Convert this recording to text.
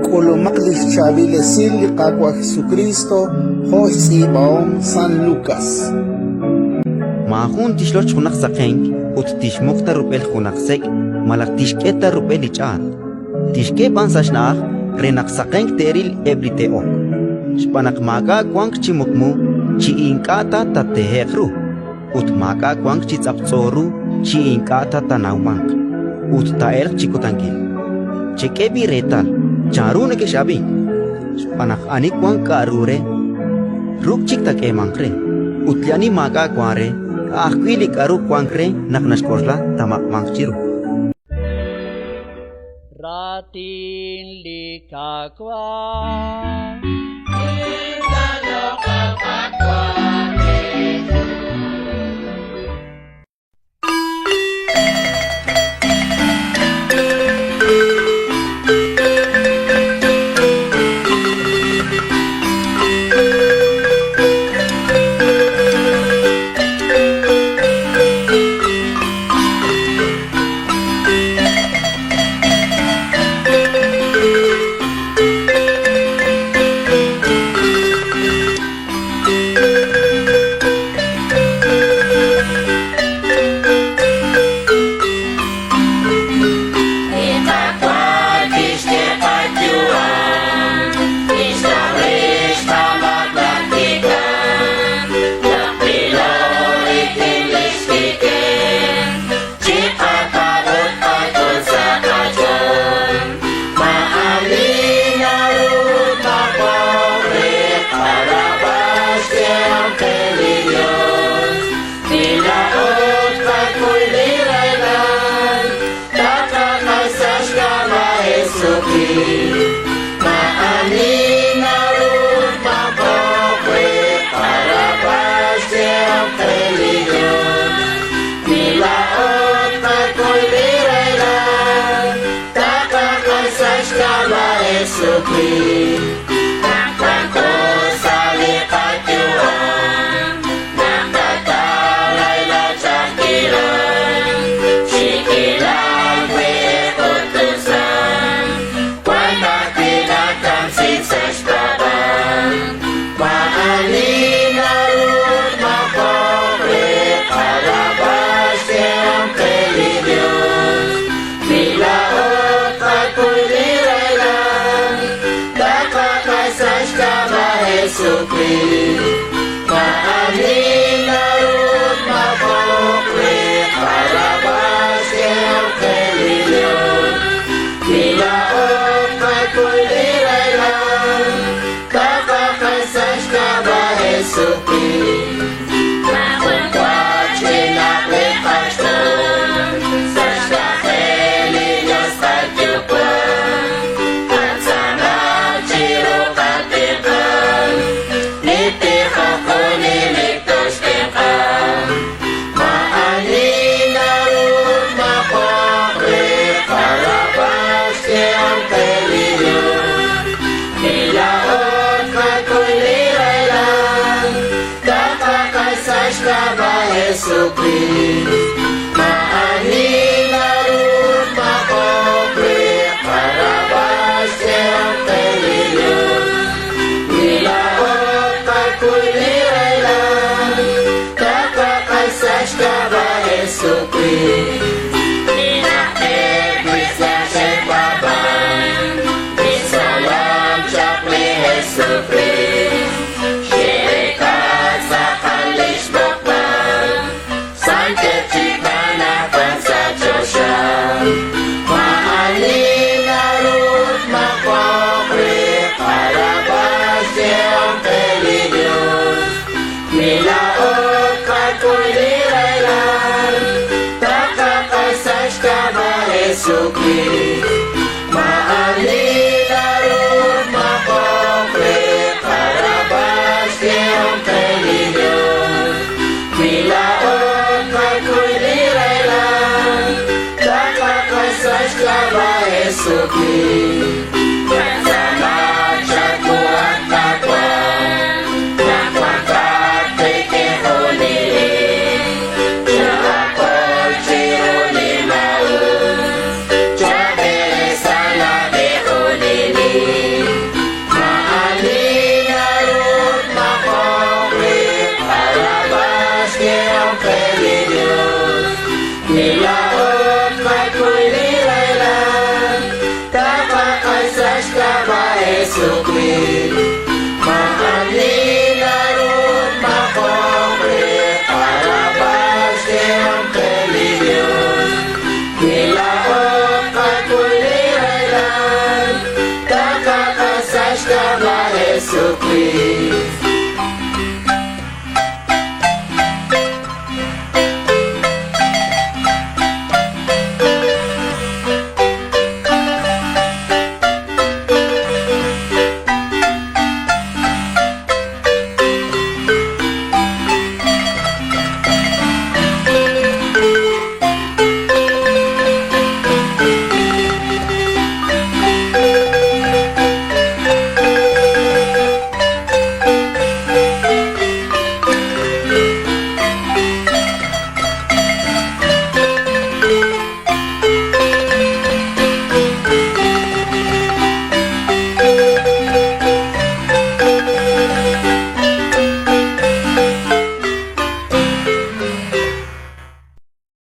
K'ulumaq li xchaab'il esil li Qaawa' Jesukriist jo' xtz'iib'ahom San Lukas. Maajun tixloch junaq saqenk ut tixmuq ta rub'el junaq sek' malaj tixk'e ta rub'el li ch'aat; tixk'e b'an sa' xna'aj re naq saqenk te'ril eb' li te'ok. Xb'aan naq maak'a' wank chi muqmu chi ink'a' ta taatehe'q ru, ut maak'a' wank chi tz'aptz'o ru chi ink'a' ta taanawmanq ut taa'elq chi kutankil. Chek'e b'i' reetal chanru nekex'ab'ink, xb'aan naq ani wank k'aru re, ruk' chik taak'eemanq re; ut li ani maak'a' wank re, ka'ajwi' li k'aru wank re naq naxk'oxla taamaq'manq chiru. Raatin li Qaawa'. Li Qaawa' tixk'e qayu'am, tixtoj rix qamaak naq kikamk, naqilo rik'in lix kik'el, chiqapaab' ut qak'ul sa' qach'ool. Maa'ani naru tmaq'oq re qarab'al xyehom qe li Yos. Wi laa'o tqakuy li rahilal, taqaq'ax sa' xk'ab'a' Jesukriist. Maa'ani naru tmaq'oq re qarab'al xyehom qe li Yos. Wi laa'o tqakuy li rahilal, taqaq'ax sa' xk'ab'a' Jesukriist. Naq wanko sa' li qayu'am, naq taqataw rahilal ch'a'ajkilal, xiikilal, we'ej ut tusan, wan ajwi' nakamsiik sa' xpaab'aal. Maa'ani naru tmaq'oq re qarab'al xyehom qe li Yos. Wi laa'o tqakuy li rahilal, taqaq'ax sa' xk'ab'a' Jesukriist. Maa'ani naru tmaq'oq re qarab'al xyehom qe li Yos. Wi laa'o tqakuy li rahilal, taqaq'ax sa' xk'ab'a' Jesukriist. Maajun wa chinaq li qach'ool sa' xk'anjel li Yos qaYuwa'. Qatz'aamaq chiru qatenq'aal, li tijok junelik toxtenq'a. Maa'ani naru tmaq'oq re qarab'al xyehom qe li Yos. Wi laa'o tqakuy li rahilal, taqaq'ax sa' xk'ab'a' Jesukriist. Maa'ani naru tmaq'oq re qarab'al xyehom qe li Yos. Wi laa'o tqakuy li rahilal, taqaq'ax sa' xk'ab'a' Jesukriist. Li najter kristiaan xe'paab'ank, li xtzolom chaq li Jesukriist, xe'reek'a tz'aqal lix b'oqb'al, santeb' chik anaqwan sa' choxa. Maa'ani naru tmaq'oq re qarab'al xyehom qe li Yos. Wi laa'o tqakuy li rahilal, taqaq'ax sa' xk'ab'a' Jesukriist. Maa'ani naru tmaq'oq re qarab'al xyehom qe li Yos. Wi laa'o tqakuy li rahilal, taqaq'ax sa' xk'ab'a' Jesukriist. Qatz'aamaq chawu at Qaawa', naq wanqat qik'in junelik. Choo'akol chiru li maa'us, chab'eresa. Jesukriist. Maa'ani naru tmaq'oq re qarab'al xyehom qe li Yos. Wi laa'o tqak'ul li rahilal, taqak'e sa' xk'ab'a' Jesukriist.